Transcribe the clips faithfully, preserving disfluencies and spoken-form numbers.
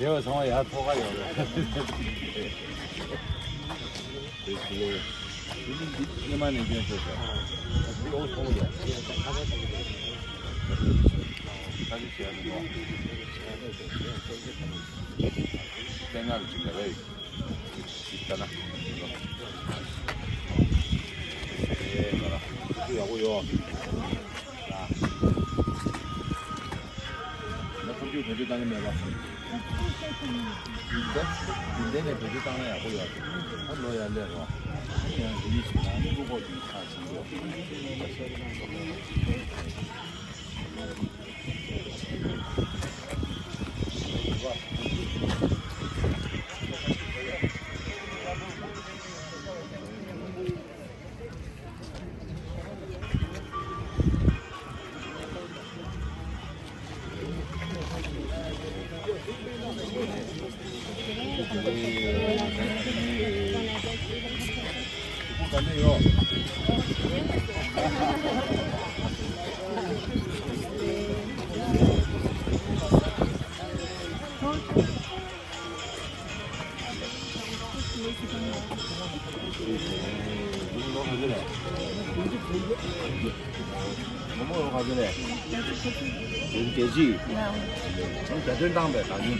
དེ་བ་ཚང་མ་ཡར་ཐོག་ཁ་ཡོད་རེད། དེ་ཚོ་ལས། དེ་ནི་འདི་སྔོན་མ་ནས་སྐྱོན་ཆོག་ཤག་འདི་ཨོ་ཐོང་ལ། ཁ་ཚ་ཐོང་ལ། ཁ་ཚ་བྱས་ནས་ནོ། སྤྱན་སྔར་ཅིག་ལ་རེད། ཅིག་ལྟ་ན། ཨེ་ང་ར། ཁུ་ཚུར་ཡག་པོ་ཡོད། ང་ཐུགས་རྒྱུས་བེད་སྤྱོད་བཏང་གི་མེད་པ། འདི་འདི་ནས་བེད་སྤྱོད་བཏང་ན་ཡག་པོ་ཡོད། ཨ་ལོ་ཡར་སླེབས་རོགས། ཡང་འདི་ནས་བྱས་ན་ཀླུ་ཁོག་གི་ཁ་བྱིན་འགྲོ། མོ་མོ་ཡོང་ག་ཚོད་རེད། ཡུན་བརྒྱད་ཅུ། ཡང་གྱ་སྟོན་བཏང་པས་ད་ཉིན།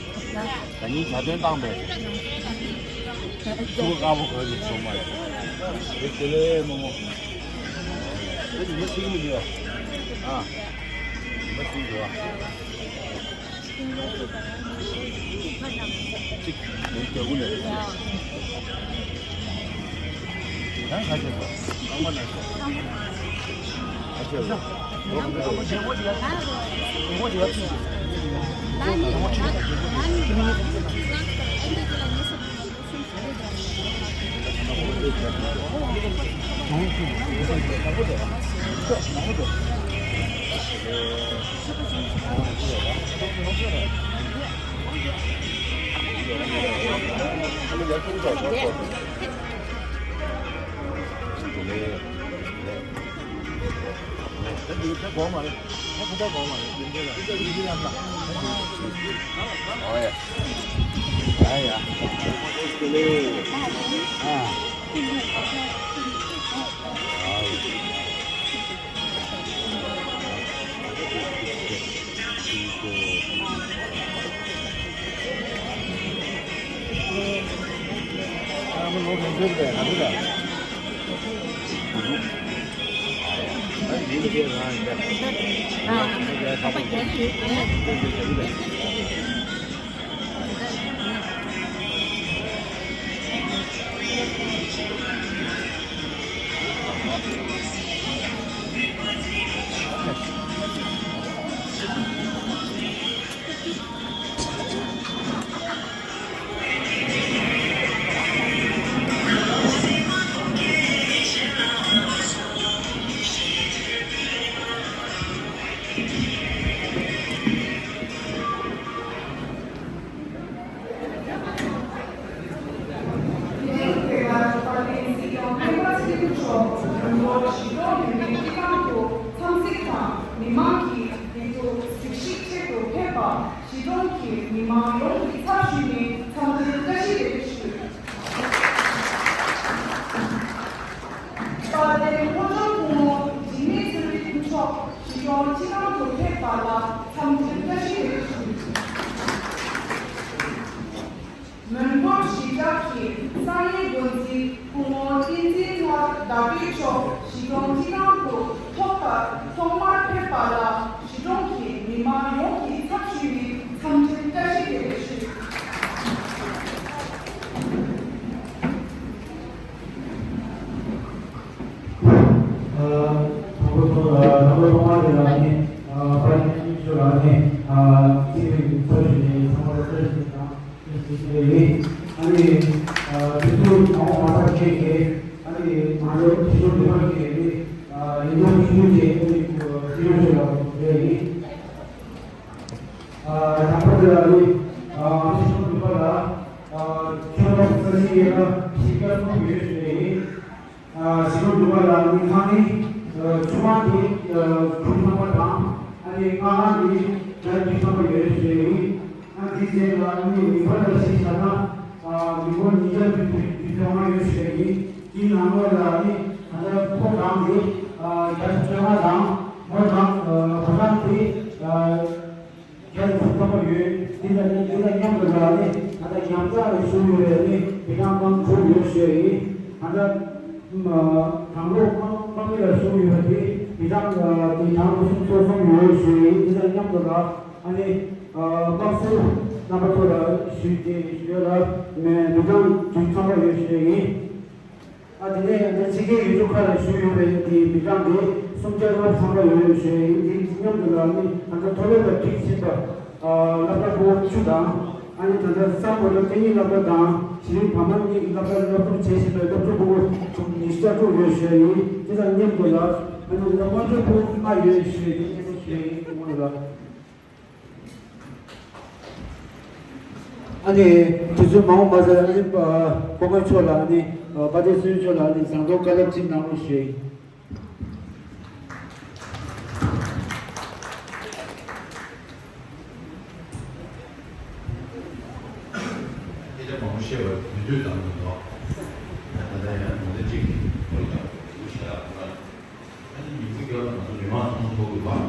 ད་ཉིན་གྱ་སྟོན་བཏང་པས། ཐུག་དཀར་པོ་གོན་ནས་བྱུང་མ་རེད། དེ་དེ་ལས་མོ་མོ། ད་ཉི་མ་ཚིག་མི་འདུག་ཨ། ཉི་མ་ཚིག་འདུག་ཨ། གཅིག་ལོ་བརྒྱ་དགུ་ལས། ཡང་ཁ་ཤས་སོ། རྐང་པ་ན་སོ། ཁ་ཤས་ལོ། ལོ་ག་ཚོད་ལོ། ད་གོང་མ་རེད། ད་ཁོ་ད་གོང་མ་རེད། ཡིན་གྱི་ལ་ཡིན་གྱི་ལ་ལ། ཨོ་ཡ། ཡ་ཡ། ཨ། ཨ་ཡ། མི་མང་གི་བདེ་སྡུག་གཟིགས་ཞིབ་ཆེད་དུ་ཕེབས་པ་གཞིས་གྲོང་གི་མི་མང་ཡོངས་ཀྱི་ཚབ་ཞུས་ནས་འཚམས་འདྲིའི་བཀྲ་ཤིས་བདེ་ལེགས་ཞུ། དཔལ་ལྡན་ལྷོ་ལྗོངས་སྐུ་ངོ་འཇིགས་མེད་ཚེ་རིང་མཆོག་གཞིས་གྲོང་སྤྱི་ཁང་དུ་ཕེབས་པ་ལ་འཚམས་འདྲིའི་བཀྲ་ཤིས་བདེ་ལེགས་ཞུ། མོན་གྷོ་གཞིས་ཆགས་ཀྱི་གསང་བའི་འགོ་འཛིན་སྐུ་ངོ་བསྟན་འཛིན་མཐར་ཟླ་སྒྲོལ་མཆོག་གཞིས་གྲོང་སྤྱི་ཁང་དུ་ཐོག་མཐའ་ཐོག་མར་ཕེབས་པ་ལ་གཞིས་གྲོང་གི་མི་མང་ཡོངས་ཀྱི་ཚབ་ཞུས་ནས་འཚམས་འདྲིའི་བཀྲ་ཤིས་བདེ་ལེགས་ཞུ། ཨ། དང་པོ་ཐོག་ལ་དང་པོ་ཐོག་མ་དེ་ལ་ནི་ཨ་དཔལ་ལྡན་ཆོས་ལ་ནི་ཨ་ཚེ་རིང་གི་ཚབ་ཞུས་ནས་ཚང་མ་ལ་བཀྲ་ཤིས་བདེ་ལེགས་དང་བཀྲ་ཤིས་བདེ་ལེགས་ཡིན། ཨ་ནི་ཨ་དུས་ཚོད་མང་པོ་མ་ཚང་མཁན་གྱིས་ཨ་ནི་ང་ཚོ་སྤྱི་ཚོགས་འདི་པར་གྱི་ནི་ཨ་ཡིན་ཐོག་ཡིན་རྒྱུ་དེ་ཨ་ནི་ཚེ་རིང་ཆོས་ལ་རེད་ཡིན། ཨ་དང་པོ་དེ་ལ་ནི་ཨ་སྤྱི་ཚོགས་འདི་པར་ལ་ཨ་ཁྱོད་རང་ས་ཞིག་ཡོད་ན་ཞིག་བཀའ་གསུང་ཡོད་ཞུ་ཡིན། ཨ་ཞིག་འདུག་པ་ལ་ནི་ཁང་ནི་ཨ་ཆུ་མང་གི་ཨ་ཁུག་ཚང་མ་དང་ཨ་ནི་ལྔ་ཁང་གི་རྒྱ་རྒྱུ་ཚང་མ་ཡོད་ཞུ་ཡིན། ཨ་དེ་རྗེས་ལ་ཨ་ནི་མི་འབོར་ལ་གཞི་བཞག་ན་ཨ་མི་འབོར་ཉིས་བརྒྱ་བདུན་བདུན་ཚང་མ་ཡོད་ཞུ་ཡིན། དེའི་ནང་ལོགས་ལ་ཨ་ནི་ད་ལྟ་ཕོ་གྲངས་དེ་ཨ་བརྒྱ་ཆ་བཅོ་ལྔ་དང་མོ་གྲངས་ཨ་བུ་གྲངས་དེ་ཨ་བརྒྱ་དང་ཚོ་ཐོག་ཡོད། འདི་ལ་ནི་འདི་དང་མཉམ་དུ་ལ་ནི་ད་ལྟ་ཉམས་ཆག་ལ་ཞུགས་ཡོད་པའི་ནི་མི་གྲངས་མང་དྲུག་ཡོད་ཞུ་ཡིན། ད་ལྟ་དང་ལོ་དམག་དམག་མི་ལ་ཞུགས་ཡོད་པ་དེ་མི་གྲངས་དེ་གྲངས་སུམ་ཅུ་སོ་གསུམ་ཡོད་ཞུ་ཡིན། འདི་དང་མཉམ་དུ་ལ་ཨ་ནི་དམག་ཟུར་རྣམ་པ་ཚོ་ལ་ཞུས་ཏེ་ཞུ་ཡོད་ལ་མི་གྲངས་བཅུ་ཐམ་པ་ཡོད་ཞུ་ཡིན། ཨ་དེ་ནས་ད་ཕྱི་རྒྱལ་ཡུལ་གྲུ་ཁག་ལ་བཞུགས་ཡོད་པའི་དེའི་མི་གྲངས་དེ་སུམ་བརྒྱ་ལྔ་བཅུ་ཐམ་པ་ཡོད་ཞུ་ཡིན། དེ་མཉམ་དུ་ལ་ནི་ད་ལྟ་མཐོ་སློབ་ལ་འགྲིག་ཕྱིན་པ་ཨ་སློབ་གྲྭ་ཕྲུ་གུ་བཅུ་དང་ཨ་ནི་ད་ལྟ་སམ་བྷོ་ཊ་གཉིས་སློབ་གྲྭ་དང་དེ་རིང་བར་མ་གཉིས་ཀྱི་སློབ་གྲྭ་སློབ་སྦྱོང་བྱེད་བཞིན་པའི་སློབ་ཕྲུག་ཕྲུ་གུ་ཉི་ཤུ་རྩ་དྲུག་ཡོད་ཞུ་ཡིན། དེ་དང་མཉམ་དུ་ལ་ཨ་ནི་ད་ལྟ་སྔོན་འགྲོའི་ཕྲུ་གུ་ལྔ་ཡོད་ཞུ་ཡིན། དེ་ཞུ་ཡིན་སྔོན་ལ། ཨ་ནི་དུས་ཚོད་མང་པོ་མ་ཟད་ཨ་ནི་ཨ་སྐུ་ངོ་མཆོག་ལ་ཨ་ནི་ཨ་དཔལ་ལྡན་ཚེ་རིང་མཆོག་ལ་ཨ་ནི་བཟང་གཏོང་བཀའ་སློབ་ཅིག་གནང་རོགས་ཞུ་ཡིན། སྐད་ཆ་མང་པོ་བཤད་པར་དུས་ཚོད་ཙམ་མི་འདུག་ད་ལྟ་ཡང་ངོ་དེབ་གཅིག་གི་སྐོར་ལ་ཞུ་ཞུ་ཡག་པོ་ལ། ཨ་ནི་ཉིན་གུང་རྒྱབ་ལ་ང་ཚོ་མི་མང་ཚོགས་འདུ་ཚོགས་དགོས་པ།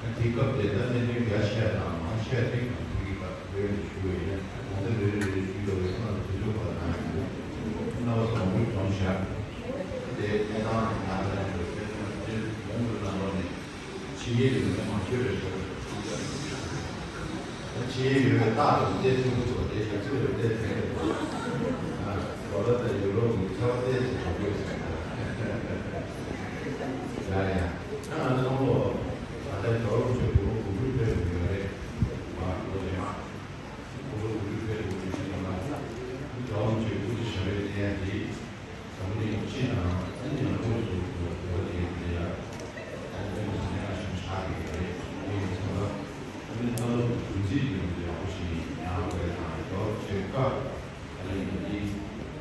ཨ་དེའི་སྐབས་དེ་ལ་གནད་དོན་རྒྱ་ཆེ་དང་མང་ཆེ་ཐེངས་དང་ཐེངས་ཀྱི་བར་དུ་ལས་ཞུ་བའི་ཡིན་ན་གོང་ཚད་རེ་རེ་རེ་རེ་ཞུས་ཡོད་པའི་ཁོང་ལ་དུས་ཚོད་བར་གནང་ཡོད། རྣམ་པ་ཚོ་མང་པོས་གསུངས་བཞག་དེ་གནས་སྟངས་ནང་ལ་ཡོད་པའི་ཁྱེད་ཚོ་ཡོངས་སུ་རྣམ་པ་ནས་ཕྱི་རྒྱལ་ཡོད་མཁན་མང་ཤོས་རེད་ཤག་ཕྱི་རྒྱལ་ཡོད་པའི་རྟགས་དང་བལྟས་ཚུལ་དུ་བལྟས་ཤག་ཚུལ་ལ་བལྟས་ཚུལ་ལ་ལོ་ལ་དང་ཡུ་རོབ་ཀྱི་ཆར་པ་བལྟས་ཚུལ་དུ་དགོས་ཟེར། ཡ་ཡ། ད་ང་ཚོ་ཚང་མ་ལོ་ད་ལྟ་ཇོ་རོབ་ཆོས་ཕུར་བུ་གུ་རུ་ཕེབས་ཡོད་རེད། མ་ལོ་ཆེ་མ། ཕུར་བུ་གུ་རུ་ཕེབས་ཡོད་རེད་ཞེས་ན། ཇོ་རོབ་ཆོས་ཕུར་བུ་ཞབས་པད་བརྟན་ཡ་དེ། འཛམ་བུ་གླིང་སྤྱི་དང་ཨ་ནི་ཡང་སྒོས་སུ་འགྲོ་བ་དེ་ཡང་དེ་ཡང་ཨ་ནི་ཨ་ནི་ཞིང་ཆགས་ཀྱི་རེད། དེ་ཡིན་ཙང་ཨ་ནི་ལྟ་ལོག་གི་རྒྱུ་མཚན་དེ་ཡང་ཡག་པོ་ཞིག་ཡིན་ཡང་དགོས་དང་ཡོ་བྱེད་སྐབས་ཨ་ནི་འདི་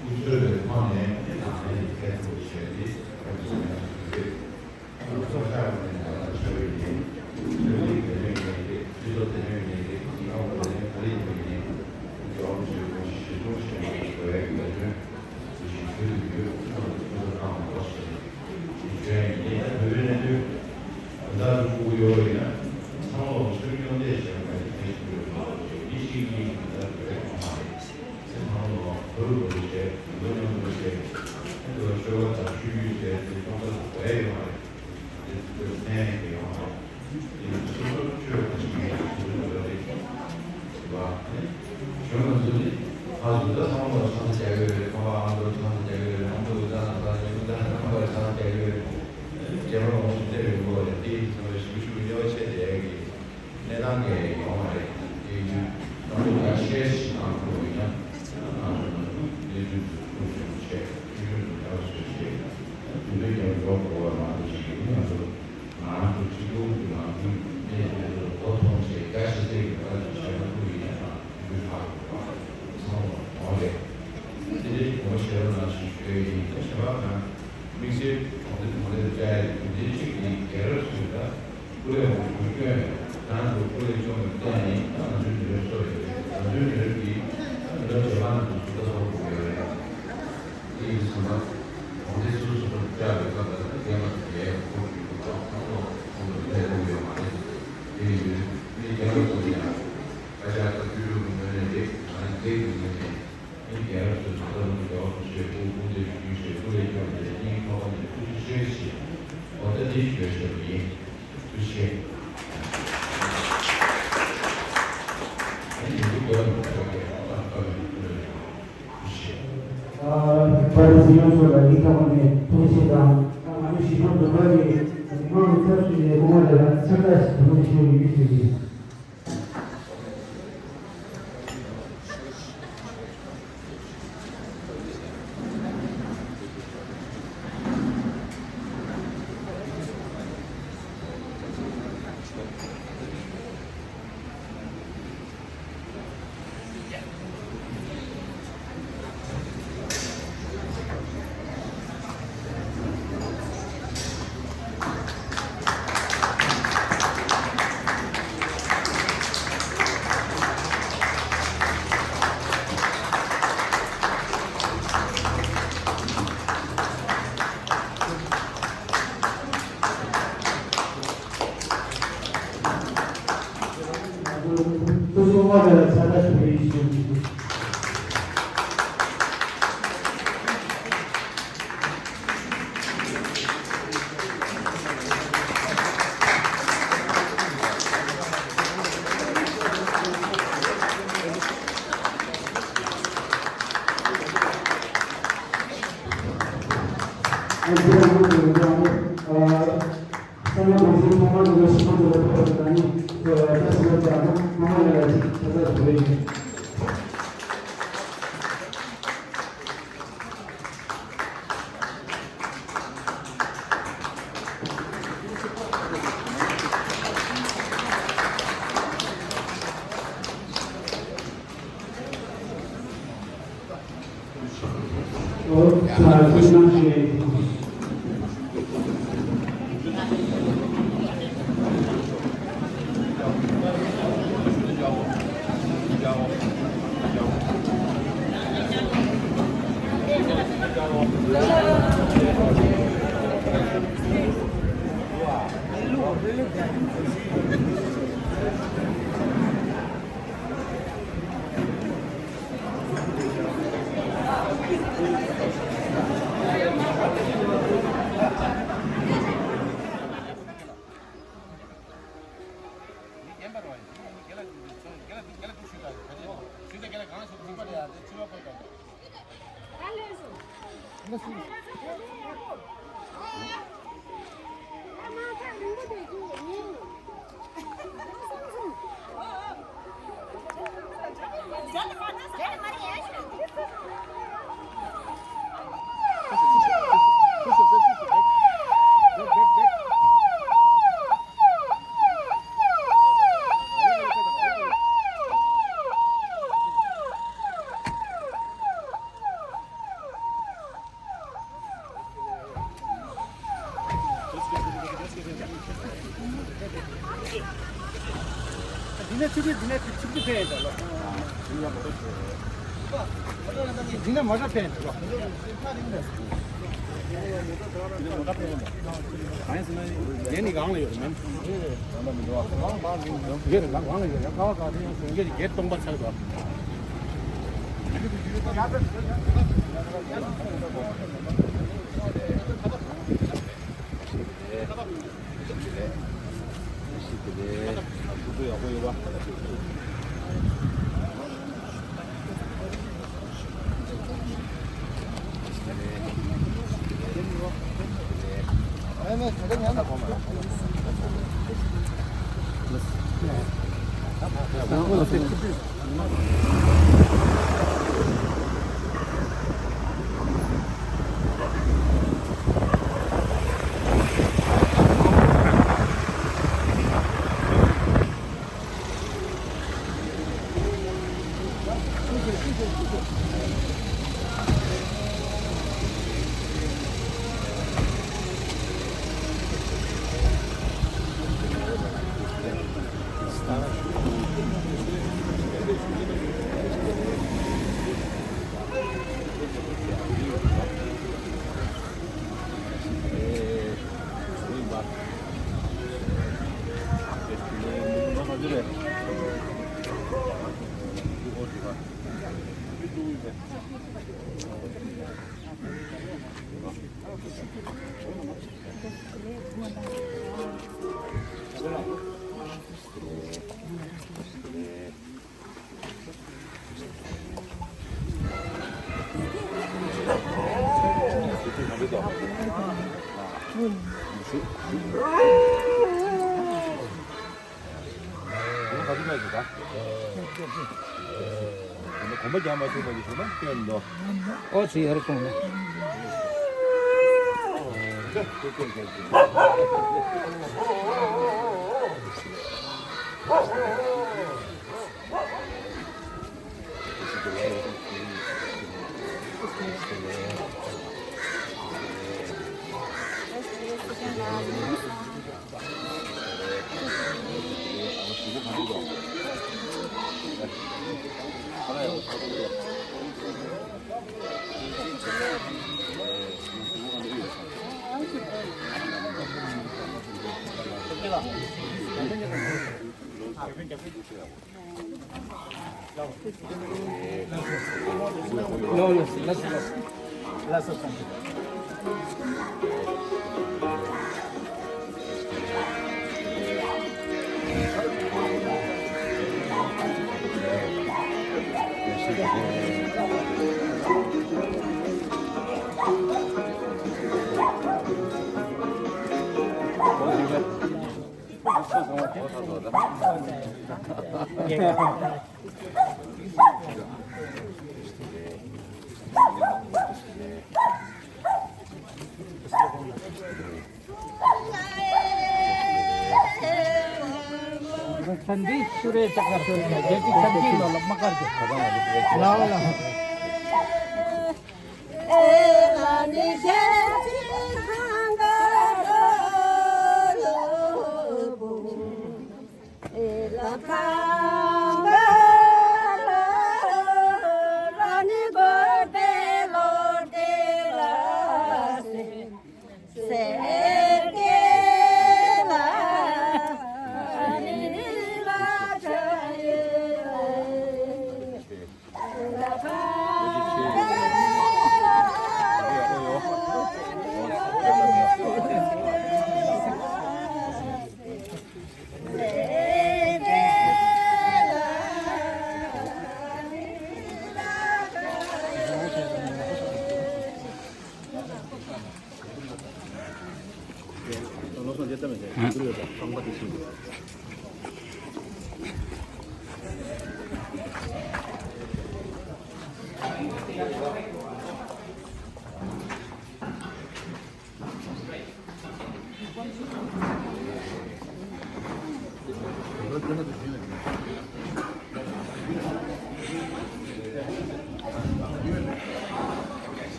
ཀུན་སྤྱོད་པའི་ཐོག་ནས་དེ་དང་ཨ་ནི་ བྱས། མི་མཉམ་དུ་བྱས། ཨ་ནི་ཆོལ་ཁ་དང་ཆོས་བརྒྱུད་བྱས་ཏེ་སྐྱོང་ས་དང་བས་ཡོང་བ་རེད། དེ་ཚོ་ཕན་ཡོང་བ་རེད། དེ་སོ་སོ་ཆོས་དང་ཆོས་ཀྱི་ཆོས་ལུགས་ཡོད་རེད། བ། གཞོན་ནུ་ཚོ་ནི་ཕར་ཚུར་ད་ཚང་མ་ལ་ཆང་ས་རྒྱག་གི་ཡོད་རེད། ཁང་པ་ཨ་མདོར་ཆང་ས་རྒྱག་གི་ཡོད་རེད། ཨ་མདོ་ད་ད་ད་ད་ཚང་མ་ལ་ཆང་ས་རྒྱག་གི་ཡོད་རེད། རྒྱལ་བ་ལོངས་སུ་སྤྱོད་པའི་སྐོར་ལ་དེ་ཡིན་ཙང་ཞུ་ཞུ་ཉེ་བ་ཆེ་དེ་གི་གནས་སྟངས་དེ་ཡོང་བ་རེད། དེ་ཡིན་དུས་ད་ལྟ་ད་ཤེས་ཤིག་དང་ཁོ་ཡིན་ན་ད་ལྟ་གནས་ཚུལ་དུ་ཐུགས་ཞུ་ཆེ་ཆུ་ཆུ་དུ་ཡག་སོས་ཆེ་དུས་འདི་ཀྱང་འགྲོ་དགོས་པ་མ་གཏོགས་ཞིག་ཡིན་ན་ཚོ། ང་རང་ཚོ་སྤྱི་ཚོགས་ཀྱི་ནང་ཁུལ་གནས་དེ་ཚོ་མགོ་འཐོམ་བྱས་རྒྱ་ཆེ་ཚད་ཀྱི་བར་དུ་བྱས་ན་ཕུགས་ཡིན་ཡང་དུས་ཧ་གོ་བ་ཚང་བ་གང་རེད། དེ་འདྲའི་གོ་ཤེས་པ་ནང་བཞིན་ཞུ་ཡས་ཡིན། ད་བྱས་པ་ན་དམིགས་བསལ་གྲོང་སྡེ་གྲོང་སྡེ་བཅའ་ཡས་དེ་འདྲའི་གཅིག་གི་རྒྱལ་རབས་ཚོས་ད་སྐུ་ལས་འོག་ཏུ་བསྐྱོན་ཡོད། ཁྱེད་རང་ཚོ་སྐུ་ལས་བསྐྱོན་པའི་སྟེང་ནས་ད་ང་ཚོའི་མི་རབས་གསོ་ཡོད་རེད། ང་ཚོའི་མི་རབས་ཀྱིས་ད་མི་རབས་རྗེས་མ་ཚོ་ཟུར་ལྟ་ཐོག་དགོས་ཡོད་རེད། དེ་ཡིན་ཙང་ད་གྲོང་སྡེ་སོ་སོ་སོར་བཅར་བའི་སྐབས་ལ་རྒན་པ་ཚོ་ཡས་ཁོ་ཞུ་དགོས་པ་ཁོང་ཚོ་ཁོང་ཚོ་ལས་ཐུབ་ཡོད་མ་རེད། དེ་ཡིན་དུས་མི་རྒན་པ་ཚོ་ཡང་སྐད་ཆ་ད་བཅུ་དྲུག་གི་ངོས་ནས་རེད། ང་རང་སྒེར་གྱི་ངོས་ནས་མི་རྒན་པ་ཚོའི་ཐོག་ལ་མི་རྒན་པ་ཚོ་ཞེས་སྐུ་སྐུ་མདུན་ཞུས་ཞེས་སྐུ་ལས་སྐྱོན་པའི་སྙིང་ཐག་པ་ནས་ཐུགས་རྗེ་ཆེ་ཞེས་འོ་ད་འདི་ཞུ་ཞུ་ཡིན། ཐུགས་རྗེ་ཆེ། ཨ་ནི་ཡིན་དུས་དགོས་ན་མི་ཚོ་གས་ད་ལྟ་བའི་སྐུ་ལས་པར་ཟིན་ཡོངས་སུ་ལ་ཡིག་ཐོག་ནས་ཐུགས་རྗེ་དང་། ང་ཚོ་ཞི་ཁྲོ་འདུན་པ་གི་མི་མང་གི་ཚབ་ཞུས་ནས་སྐུ་ངོ་ལ་ཕྱག་རྟགས་ཤིག་དུ་མ་ཞུ་ཡིག་ཞུ་གི། འདི་ནས་ཆུ་ཚོད་འདི་ནས་ཆུ་ཚོད་ཕན་ཡོད་ལོ། འདི་ནས་མོ་ཊ་ཕན་ཡོད་ལོ། གང་ཡིན་ཟེར་ན་ངས་ནི་གང་ལ་ཡོད་མིན། ཡོད་རེད། གང་གང་ལ་ཡོད་ཡ། ཀ་བ་ཀ་དེ་ཡང་གོན་སྐྱེས་བརྒྱད་སྟོང་པ་ཚར་དགོས། གོམ་པ་རྒྱག་མ་ཐུབ་པ་ཞིག་བྱུང་ན་སྐྱོན་འདུག་ཨོ་ཙི་ཡར་གཏོང་ན། ཐན་འདི་ཤུ་རེ་ཅག་གར་ཤོར་ཡིན་ན་རྒྱལ་སྤྱི་ཐན་འདི་ལོ་ལ་མ་དཀར་གྱི་ལའོ་ལ།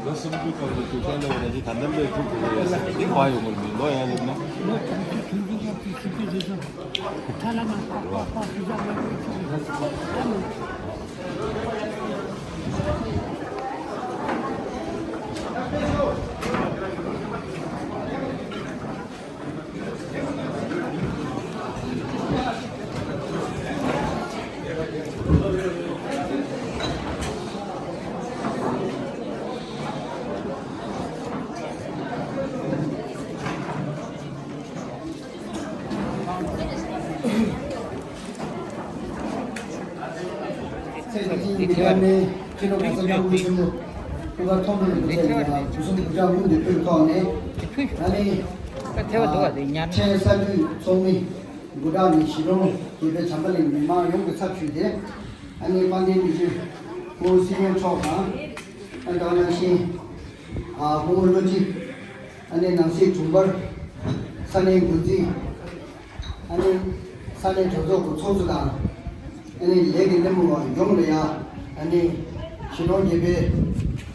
ལོ་སུམ་ཅུ་སྐབས་སུ་ཞུགས་ས་ལས་འོ་ན་ཅི་ད་ལྟ་ལས་ཐུག་དགོས་ཡོད་ཟེར་ཏེ་འདི་བ་ཡོང་གི་མི་ལོ་ཡང་ལེབ་ན། ལོ་དྲུག་ཅུ་དོན་བདུན་སྐབས་སུ་ཞུགས་ཀྱི་རེད་ཤག་ཐ་ལ་མ་པག་པག་པག་ཞུ་ས་མ་ཡོད་ཅིག་རེད་ཤག་ད་ནི། མི་སྒེར་ནས་སྤྱི་ནོར་གོང་ས་སྐྱབས་མགོན་ཆེན་པོ་སྐུ་པར་མཐོང་གྲོལ་གྱི་ཐོག་ནས་གུས་གསུང་གུས་བཀུར་སྔོན་དུ་ཕུལ་ཐོག་ནས། ཨ་ནི་ཕྲན་ས་འཐུས་ཚོགས་མི་འབུམ་ཕྲག་ནས་གཞིས་གྲོང་བརྒྱད་པའི་བྱམས་པ་གླིང་མི་མང་ཡོངས་ཀྱི་ཚབ་ཞུས་ཏེ། ཨ་ནི་དཔལ་ལྡན་མི་རྗེ་སྐུ་ངོ་སྲིད་སྐྱོང་མཆོག་དང་། ཨ་ནི་དེ་ནང་བཞིན་ཨ་སྐུ་ངོ་བློ་སྤྱི། ཨ་ནི་ནང་སྲིད་དྲུང་འཕར། ས་གནས་འགོ་འཛིན། ཨ་ནི་ས་གནས་གྲོས་ཚོགས་ཀྱི་ཚོགས་གཙོ་དང་། ཨ་ནི་ལས་ཀྱི་སྣེ་མོ་བ་ཡོངས་ལ་ཡ། ཨ་ནི་གཞིས་གྲོང་བརྒྱད་པའི་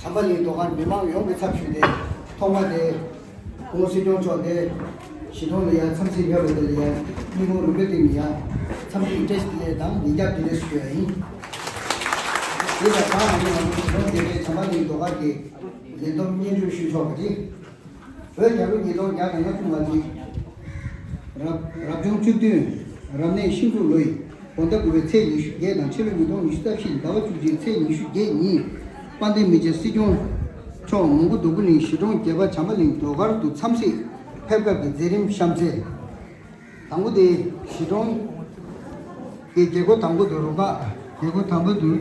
བྱམས་པ་གླིང་ཟློས་གར་མི་མང་ཡོངས་ཀྱི་ཚབ་ཞུས་ཏེ། ཐོག་མ་དེ་སྐུ་ངོ་སྲིད་སྐྱོང་མཆོག་དེ་གཞིས་གྲོང་ལ་ཡ་འཚམས་གཟིགས་ཕེབས་པ་དེ་ལ་ཡ་སྙིང་ཁོང་རུས་པའི་གཏིང་ནས་ཡ་འཚམས་འདྲི་བཀྲ་ཤིས་བདེ་ལེགས་དང་ཡིད་སྐྱོ་བདེ་ལེགས་ཞུ་ཡ་ཡིན། དེ་ལ་ད་ང་ཚོ་གཞིས་གྲོང་བརྒྱད་པའི་བྱམས་པ་གླིང་ཟློས་གར་གྱི་ལས་བསྡོམས་སྙན་སྒྲོན་ཞུས་ཆོག་པ་རེད། བོད་རྒྱལ་ལོ་ཉིས་སྟོང་བརྒྱ་དང་ལྔ་བཅུ་ང་གཅིག་རབ་རབ་བྱུང་བཅུ་བདུན། རབ་གནས་ཤིང་འབྲུག་ལོའི་བོད་ཟླ་དགུ་པའི་ཚེས་ཉི་ཤུ་བརྒྱད་དང་ཕྱི་ལོ་ཉིས་སྟོང་ཉི་ཤུ་རྩ་བཞི་ཟླ་བ་བཅུ་གཅིག་ཚེས་ཉི་ཤུ་བརྒྱད་ཉིན། དཔལ་ལྡན་མི་རྗེ་སྲིད་སྐྱོང་མཆོག་མོན་གྷོ་འདོད་རྒུ་གླིང་གཞིས་གྲོང་བརྒྱད་པ་བྱམས་པ་གླིང་ཟློས་གར་དུ་འཚམས་གཟིགས་ཕེབས་སྐབས་ཀྱི་མཛད་རིམ་གཤམ་གསལ། དང་པོ་དེ་གཞིས་གྲོང་གི་རྒྱལ་སྒོ་དང་པོ་དུ་རུ་ཁག་རྒྱལ་སྒོ་དང་པོ་དུ་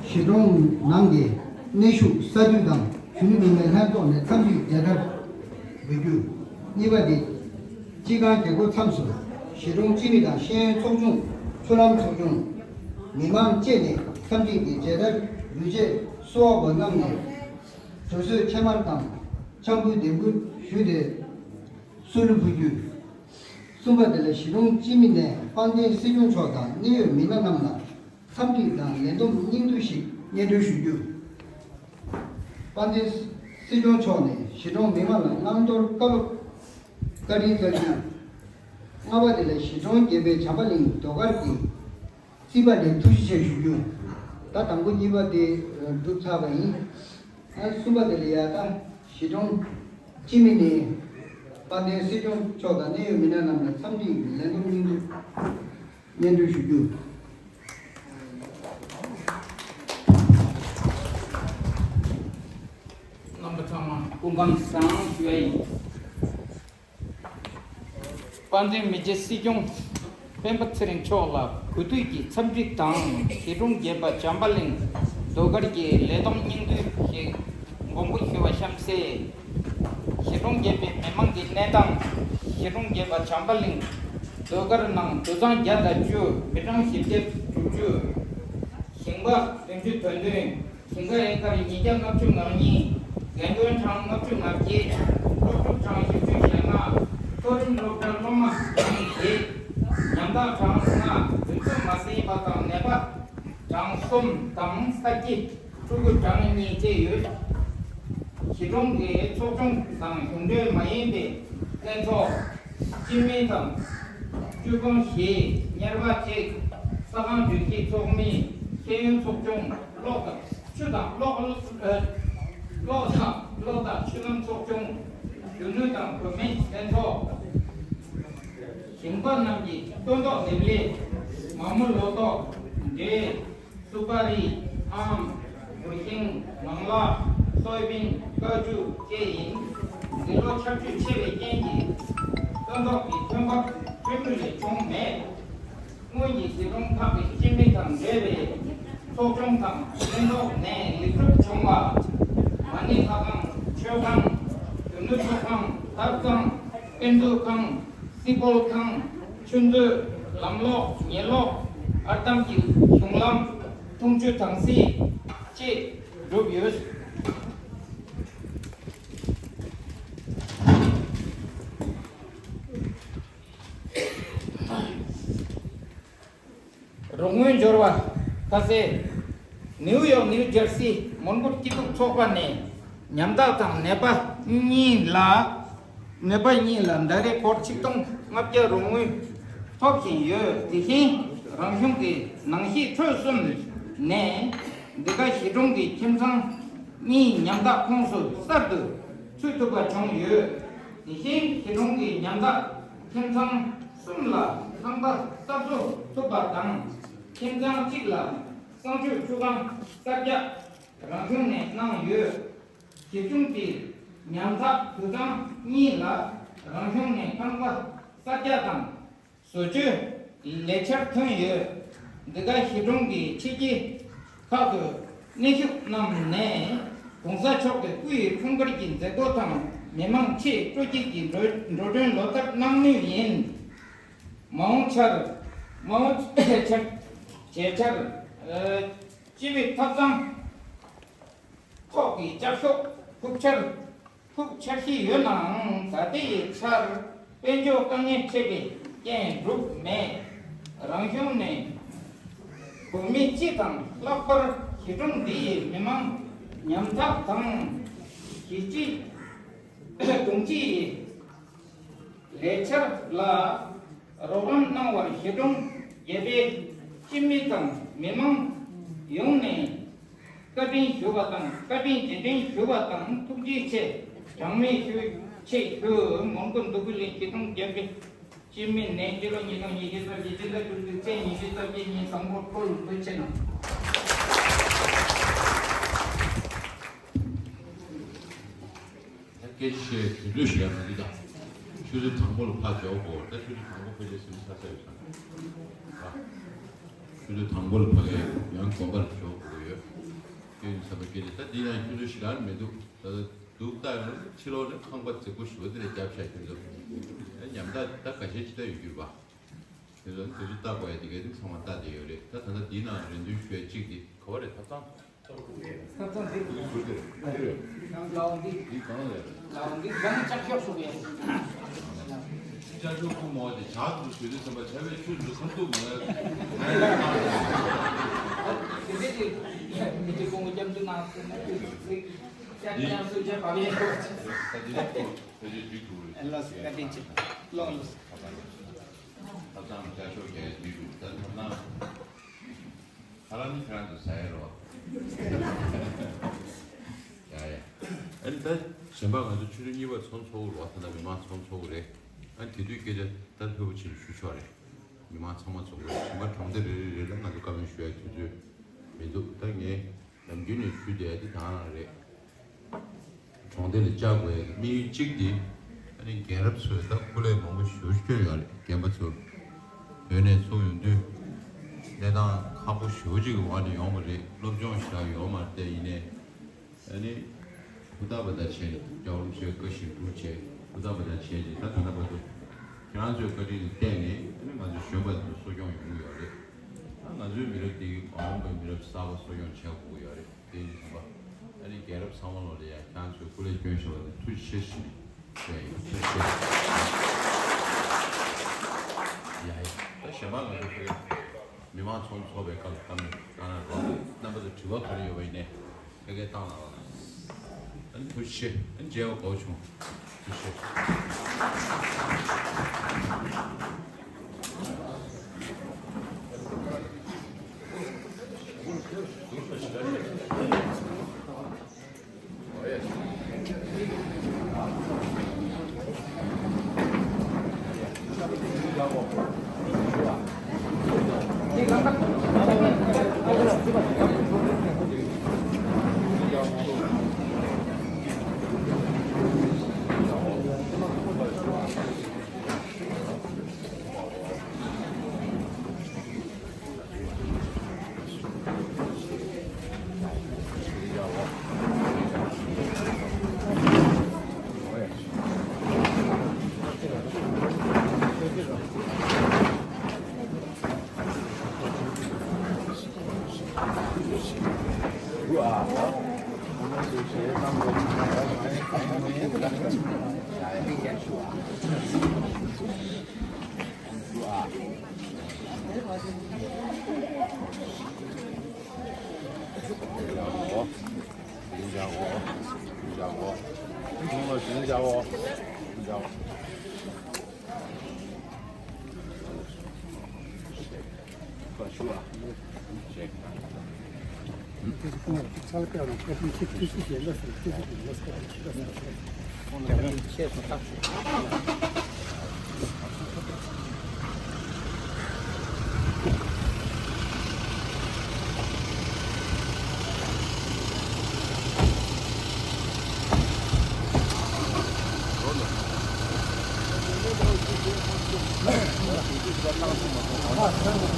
གཞིས་གྲོང་ནང་གི་གནས་བཞུགས་ས་འཐུས་དང་གཞོན་ནུ་མི་སྣའི་ལྷན་ཚོགས་ནས་འཚམས་འདྲིའི་མཇལ་དར་འབུལ་རྒྱུ། གཉིས་པ་དེ་སྤྱི་ཁང་རྒྱལ་སྒོ་མཚམས་སུ་གཞིས་གྲོང་སྤྱི་མི་དང་ཤེས་ཡོན་ཚོགས་ཆུང་ཚུལ་ཁྲིམས་ཚོགས་ཆུང་མི་མང་བཅས་ནས་འཚམས་འདྲིའི་མཇལ་དར་འབུལ་རྗེས་བསུ་བ་འབུལ་གནང་ནས་དུས་ཚོད་ཕྱེ་མར་དང་ཆང་ཕུད་ལྡེམ་ཕུད་ཞུས་ཏེ། སུ་ལུ་ཕུ་རྒྱུ། གསུམ་པ་དེ་ལ་གཞིས་གྲོང་སྤྱི་མི་ནས་དཔལ་ལྡན་སྲིད་སྐྱོང་མཆོག་དང་གནད་ཡོད་མི་སྣ་རྣམས་ལ་འཚམས་འདྲི་དང་ལས་བསྡོམས་སྙིང་བསྡུས་ཤིག་སྙན་སྒྲོན་ཞུ་རྒྱུ། དཔལ་ལྡན་སྲིད་སྐྱོང་མཆོག་ནས་གཞིས་གྲོང་མི་མང་ལ་བླང་དོར་བཀའ་སློབ་བཀའ་དྲིན་སྩལ་རྒྱུ། ལྔ་པ་དེ་ལ་གཞིས་གྲོང་བརྒྱད་པའི་བྱམས་པ་གླིང་ཟློས་གར་གྱི་རྩིས་པ་ལ་ཐུགས་རྗེ་ཆེ་ཞུ་རྒྱུ། ད་དང་པོ་གཉིས་པ་དེ་གྲུབ་ཚར་བ་ཡིན། ཨ་གསུམ་པ་དེ་ལ་ཡ་ད་གཞིས་གྲོང་སྤྱི་མི་ནས་དཔལ་ལྡན་སྲིད་སྐྱོང་མཆོག་དང་གནད་ཡོད་མི་སྣ་རྣམས་ལ་འཚམས་འདྲིའི་ལན་འདེབས་སྙིང་བསྡུས་སྙན་སྒྲོན་ཞུ་རྒྱུ། རྣམ་པ་ཚང་མ་སྐུ་ཁམས་བཟང་ཞུ་ཡ་ཡིན། དཔལ་ལྡན་མི་རྗེ་སྲིད་སྐྱོང་སྤེན་པ་ཚེ་རིང་མཆོག་ལ་གུས་འདུད་ཀྱི་འཚམས་འདྲི་དང་། གཞིས་གྲོང་བརྒྱད་པ་བྱམས་པ་གླིང་ཟློས་གར་གྱི་ལས་བསྡོམས་སྙིང་བསྡུས་ཤིག་མགོན་པོ་ཞུ་བ་གཤམ་གསལ། གཞིས་གྲོང་བརྒྱད་པའི་མི་མང་གི་གནས་སྟངས། གཞིས་གྲོང་བརྒྱད་པ་བྱམས་པ་གླིང་ཟློས་གར་ནང་དུད་ཚང་བརྒྱ་དང་བཅུ། མི་གྲངས་བཞི་བརྒྱ་དྲུག་ཅུ། ཞིང་པ་བདུན་ཅུ་དོན་བདུན། ཞིང་ཁ་ཨེ་ཀར་ཉིས་བརྒྱ་ལྔ་བཅུ་ང་གཉིས། རྒན་རྒོན་གྲངས་ལྔ་བཅུ་ང་བརྒྱད། སློབ་ཕྲུག་གྲངས་བཞི་བཅུ་ཞེ་ལྔ། མཐོ་རིམ་སློབ་གྲྭ་སློབ་མ་གྲངས་བརྒྱད། ཉམ་ཐག་གྲངས་ལྔ། དུས་ཚོད་མ་ཟིན་པ་དང་ནད་པ་གྲངས་གསུམ་དང་ས་སྐྱེས་ཕྲུ་གུ་གྲངས་གཉིས་བཅས་ཡོད། གཞིས་གྲོང་གི་ཚོགས་ཆུང་དང་གཞུང་འབྲེལ་མ་ཡིན་པའི་ལྷན་ཚོགས། སྤྱི་མི་དང་། བཅུ་སྤོང་བཞི། གཉེར་པ་གཅིག་ས་ཁང་སྒྲིག་གཞི་ཚོགས་མི། ཤེས་ཡོན་ཚོགས་ཆུང་། གློག་དང་ཆུ་དང་གློག་ཨ། གློག་དང་གློག་དང་ཆུ་ལམ་ཚོགས་ཆུང་། རྒྱུ་ནོར་དང་བུད་མེད་ལྷན་ཚོགས། ཞིང་པ་རྣམས་ཀྱི་སྟོན་ཐོག་ལེབ་ལེབ། མ་རྨོ་ལོ་ཏོག་འབྲས། སུ་པ་རི། ཨམ། འབུར་ཤིང་། ངང་ལག་སོ་ཡ་བིན། ཀ་ཅུ་བཅས་ཡིན། འདི་ལོ་ཆར་ཆུ་ཆེ་བའི་རྐྱེན་གྱིས་སྟོན་ཐོག་གི་ཐོན་འབབ་ཕན་ཐོགས་ལས་བྱུང་མེད། སྔོན་གྱི་གཞིས་གྲོང་ཁག་གི་སྤྱི་མི་དང་འབྲེལ་བའི་ཚོགས་ཆུང་དང་ལྷན་ཚོགས་ནས་ལེགས་གྲུབ་བྱུང་བ། མ་ཎི་ལྷ་ཁང་། མཆོད་ཁང་། རྒྱུ་ནོར་ཚོགས་ཁང་། ཐབ་ཚང་། དཔེ་མཛོད་ཁང་། རྩིས་འཁོར་ཁང་། ཆུ་མཛོད། ལམ་གློག་ཉེ་གློག་ཨར་འདམ་གྱི་གཞུང་ལམ། འཐུང་ཆུ་དྭངས་བསིལ་བཅས་གྲུབ་ཡོད། རོགས་དངུལ་འབྱོར་བ་ཁ་གསལ། ནིའུ་ཡོག་ནིའུ་ཇར་སི་མོན་གྷོ་སྐྱིད་སྡུག་ཚོགས་པ་ནས་ཉམ་ཐག་དང་ནད་པ་གཉིས་ལ། ནད་པ་གཉིས་ལ་ཟླ་རེ་སྒོར་ཆིག་སྟོང་ལྔ་བརྒྱ་རོགས་དངུལ་ཐོབ་བཞིན་ཡོད། དེ་བཞིན་རང་གཞུང་གི་ནང་གཞིས་ཁྲོད་གསུམ་ནས་འདི་ག་གཞིས་གྲོང་གི་ཁྱིམ་ཚང་གཉིས་ཉམ་ཐག་ཁོངས་སུ་གསར་དུ་ཚུད་ཐུབ་པ་བྱུང་ཡོད། དེ་བཞིན་གཞིས་གྲོང་གི་ཉམ་ཐག་ཁྱིམ་ཚང་གསུམ་ལ་ཁང་པ་གསར་བཟོ་ཐུབ་པ་དང་། ཁྱིམ་ཚང་གཅིག་ལ་གསང་སྤྱོད་ཁྲུས་ཁང་གསར་རྒྱག་རང་གཞུང་ནས་གནང་ཡོད། གཞིས་གྲོང་གི་ཉམ་ཐག་དུད་ཚང་གཉིས་ལ་རང་གཞུང་ནས་ཁང་པ་གསར་རྒྱག་དང་བཟོ་བཅོས་ལས་འཆར་ཐོན་ཡོད། འདི་ག་གཞིས་གྲོང་གི་ཕྱི་རྒྱལ་ཁག་ཏུ་གནས་བཞུགས་རྣམས་ནས་༸གོང་ས་མཆོག་གི་སྐུ་ཡི་འཁྲུངས་སྐར་གྱི་མཛད་སྒོ་དང་མི་མང་ཆེད་སྤྲོ་སྐྱིད་ཀྱི་འགྲོ་འགྲོ་གྲོན་ལོ་བསྟར་གནང་མུས་ཡིན། མ་འོངས་ཆར་མ་འོངས་ཆར་བྱེད་འཆར་ཨ་སྤྱི་པའི་ཐབ་ཚང་ཐོག་གི་ལྕགས་ཤོག་ཕུབ་འཆར་ཕུབ་འཆར་གཞི་ཡོད་ནའང་ད་ལྟའི་ཆར་དཔལ་འབྱོར་དཀའ་ངལ་འཕྲད་པའི་རྐྱེན་འགྲུབ་མེད། རང་གཞུང་ནས་བོད་མི་སྤྱི་དང་ལྷག་པར་གཞིས་གྲོང་འདིའི་མི་མང་ཉམ་ཐག་དང་གཞིས་སྤྱི་གདུང་སྤྱིའི་ལས་འཆར་ལ་རོགས་རམ་གནང་བར་གཞིས་གྲོང་བརྒྱད་པའི་སྤྱི་མི་དང་མི་མང་ཡོངས་ནས་བཀའ་དྲིན་ཞུ་བ་དང་བཀའ་དྲིན་རྗེས་དྲན་ཞུ་བ་དང་ཐུགས་རྗེ་ཆེ་གྲངས་མེད་ཞུ་ཆེ་ཞུ། མོན་གྷོ་འདུ་ཁུལ་གྱི་གཞིས་གྲོང་བརྒྱད་པའི་སྤྱི་མི་ནས་སྤྱི་ལོ་ཉིས་སྟོང་ཉི་ཤུ་རྩ་བཞི་སྤྱི་ཟླ་བཅུ་གཅིག་ཚེས་ཉི་ཤུ་རྩ་བཞི་ཉིན་བཟང་པོར་འཁོད་ཐུགས་རྗེ་ཆེ་གནང་། ད་སྐད་ཆ་བཤད་དུས་ཚོད་ཞིག་ཡང་མི་འདུག་ད། ཆུ་ཚོད་དང་པོ་ལ་ཕར་འབྱོར་དགོས། ད་ཆུ་ཚོད་དང་པོ་ཕལ་ཆེར་ཟིན་ཚར་ཚར་ཡོད་ས་རེད། ཆུ་ཚོད་དང་པོ་ལ་ཕ་གིའི་ཡང་དགོན་པར་འབྱོར་དགོས་ཡོད། དེ་ཡིན་ཙང་ཕ་གི་དེ་ད་འདི་ཡང་ཆུ་ཚོད་ཞིག་ལ་མི་འདུག་ད་ལྟ་འདུག་ལྟ་ཡོང་ན་ཕྱི་ལོགས་ནས་ཁང་པ་རྫིག་པོ་ཞེ་པོ་དེ་ལ་བརྒྱབ་བཞག་གི་འདུག་ཉམ་ཐག་ད་ག་ཤེད་ཅི་ལྟ་ཡོད་རྒྱུ་རེད་པ། དེ་ཚོ་དེ་ཚོ་ལྟ་དགོས་ཡ་དེ་གའི་དེ་ཚང་མ་ལྟ་བསྡད་ཡོད་རེད། ད་ད་ལྟ་འདིའི་ནང་རེ་འདུན་ཞུ་ཡ་གཅིག་དེ་ག་བ་རེད། ཐབ་ཚང་། ཐབ་ཚང་འདི། འདི་ཟུར་དེ་རེད། འདི་རེད། ཡང་ལའོ་འདི། འདི་གང་ལ་ཡོད་རེད། ལའོ་འདི་ཡང་ལྕགས་ཤོག་ཟུག་ཡོད་རེད། ལྕགས་ཤོག་ཁུག་མོ་དེ་ཇག་ཏུ་ཞུ་དུས་ཙམ་པ་བྱ་བའི་ཆུ་འདི་ཁ་ཐུག་མ་ཡོད། དེ་འདྲའི་དེ་མི་དེ་ཁོང་གི་སྐྱབས་འཇུག་གནང་ཟེར་ན་དེ་ཚིག་ཅག་ཅག་སུ་ཅག་བབ་ཡས་ཡོད་ཅིག་ད་འདི་ལ་ཁོ་བོད་ཆས་འདི་དུ་རེད། ཨ་ལགས་སོ། བཀའ་དྲིན་ཆེ། ལོངས་ལོངས། ཐབ་ཚང་ལྕགས་ཤོག་གས་འདི་རུ་ད་ཐབ་ཚང་ཁ་ལག་ནི་ཁྱེད་རང་ཚོ་ཟ་ཡ་རོ། ཡ་ཡ། ཨ་ནི་ད་གཞན་པ་ང་ཚོ་ཆུ་ཚོད་གཉིས་པར་ཚོགས་འཚོགས་རོགས། ད་ལྟ་མི་མང་ཚོགས་འཚོགས་རེད། ཨ་ནི་དེ་དུས་སྐད་ཆ་ད་ལྷོད་པོ་ཆེ་ཞུ་ཆོག་རེད། མི་མང་ཚང་མ་ཚོགས་རོགས། གཞན་པ་གྲོང་སྡེ་རེ་རེ་རེ་ལ་ང་ཚོ་བཀའ་མོལ་ཞུ་ཡ་དུས་ཚོད་མི་འདུག་ད་ངས་ནམ་རྒྱུན་ནས་ཞུ་བསྡད་ཡ་དེ་ད་རང་རེད། གྲོང་སྡེ་ལ་བཅར་དགོས་ཡ་གི་དམིགས་ཡུལ་གཅིག་དེ། ཨ་ནི་རྒན་རབས་ཚོས་ད་སྐུ་ལས་མང་པོ་ཞེ་པོ་བསྐྱོན་ཡོད་རེད། རྒན་པ་ཚོ་བོད་ནས་ཚུར་ཡོང་དུས་གནས་སྟངས་ཁག་པོ་ཞེ་པོ་ཅིག་གི་འོག་ནས་ཡོང་བ་རེད། སློབ་སྦྱོང་ཞེ་དྲག་ཡོད་མ་རེད། དེ་ཡིན་ནའི་ཨ་ནི་ཧུར་ཐག་པ་དང་བྱས་ནས་སྐྱབས་རོགས་བྱས། བཀའ་བཞིན་སྒྲུབ་བྱས། ཧུར་ཐག་པ་དང་བྱས་ཏེ་ད་ད་ལྟ་བར་དུ་ཁྱེད་རང་ཚོའི་བཀའ་དྲིན་ལ་བརྟེན་ནས་ཨ་ནི་ང་ཚོའི་གཞོན་པ་དེ་ཚོ་གསོ་སྐྱོང་ཡོང་གི་ཡོད་རེད། ད་ང་ཚོའི་མི་རབས་འདི་མ་འོངས་པའི་མི་རབས་གསར་པ་གསོ་སྐྱོང་བྱེད་དགོས་ཀྱི་ཡོད་རེད། དེ་ཡིན་ཙང་ཨ་ནི་རྒན་རབས་ཚང་མ་ལོ་ལ་ཡ་ཁྱེད་རང་ཚོས་སྐུ་ལས་བསྐྱོན་བཞག་པ་དེ་ཐུགས་རྗེ་ཆེ་ཞུ་ཡ་ཡིན། ཐུགས་རྗེ་ཆེ། ཡ་ཡ། ད་གཞན་པ་ང་ཚོ་ཁྱེད་མི་མང་ཚོགས་འཚོགས་པའི་སྐབས་ལ་བཀའ་མོལ་བཏང་ན་རོགས། རྣམ་པ་ཚོ་དྲི་བ་ག་རེ་ཡོད་པ་ཡིན་ནའི་ཕ་གིར་བཏང་ན་རོགས། ཨ་ནི་ཐུགས་རྗེ་ཆེ། ཨ་ནི་མཇལ་བ་དགའ་བོ་བྱུང་། ཐུགས་རྗེ་ཆེ།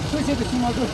སུ་ཞིག་ཏུ་ཕྱིན་མ་དགོས།